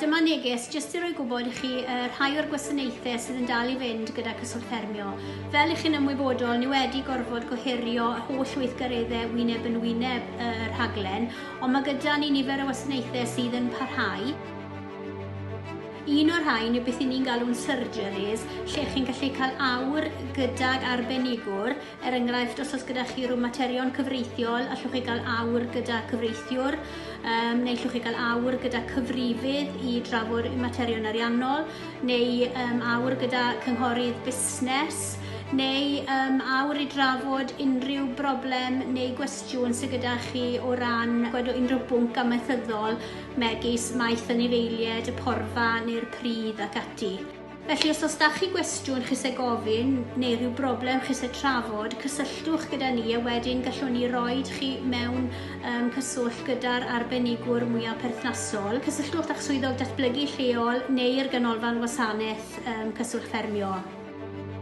Dyma neges jyst i roi gwybod i chi rhai o'r gwasanaethau sydd yn dal i fynd gyda Cyswllt Ffermio. Fel i chi'n ymwybodol, ni wedi gorfod gohirio holl weithgareddau wyneb yn wyneb y rhaglen, ond mae gyda ni nifer o wasanaethau sydd yn parhau. Un o'r rhain yw beth 'y ni'n galw'n surgeries, lle chi'n gallu cael awr gydag arbenigwr, er enghraifft os oes gyda chi rhyw materion cyfreithiol, allwch chi gael awr gyda cyfreithiwr, um, neu allwch chi gael awr gyda cyfrifydd i drafod materion ariannol, neu um, awr gyda cynghorydd busnes, neu um, awr i drafod unrhyw broblem neu gwestiwn sydd gyda chi o ran gwed o unrhyw bwnc amaethyddol megis maeth anifeiliaid, y porfa neu'r pridd ac ati. Felly os oes 'da chi gwestiwn chi isie gofyn neu rhyw broblem chi isie trafod, cysylltwch gyda ni a wedyn gallwn ni roid chi mewn um, cyswllt gyda'r arbenigwr mwyaf perthnasol. Cysylltwch â'ch swyddog datblygu lleol neu'r ganolfan wasanaeth um, Cyswllt Ffermio.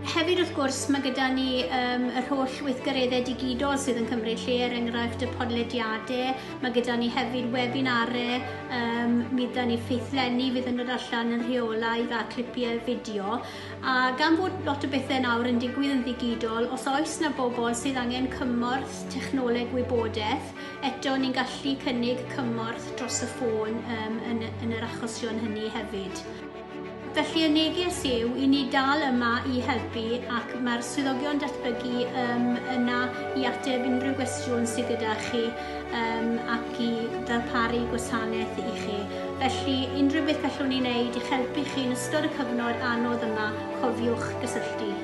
Hefyd wrth gwrs mae gyda ni um, yr holl weithgareddau digidol sydd yn cymryd lle, er enghraifft y podlediadau, mae gyda ni hefyd webinarau, um, mi gyda ni ffeithlenni fydd yn dod allan yn rheolaidd a clipiau fideo. A gan fod lot o bethau nawr yn digwydd yn ddigidol, os oes na bobl sydd angen cymorth technoleg gwybodaeth, eto ni'n gallu cynnig cymorth dros y ffôn um, yn, yn yr achosion hynny hefyd. Felly y neges yw i ni dal yma i helpu ac mae'r swyddogion datblygu um, yna i ateb unrhyw gwestiwn sydd gyda chi um, ac i ddarparu gwasanaeth i chi. Felly unrhyw beth gallwn ni wneud i'ch helpu chi yn ystod y cyfnod anodd yma, cofiwch gysylltu.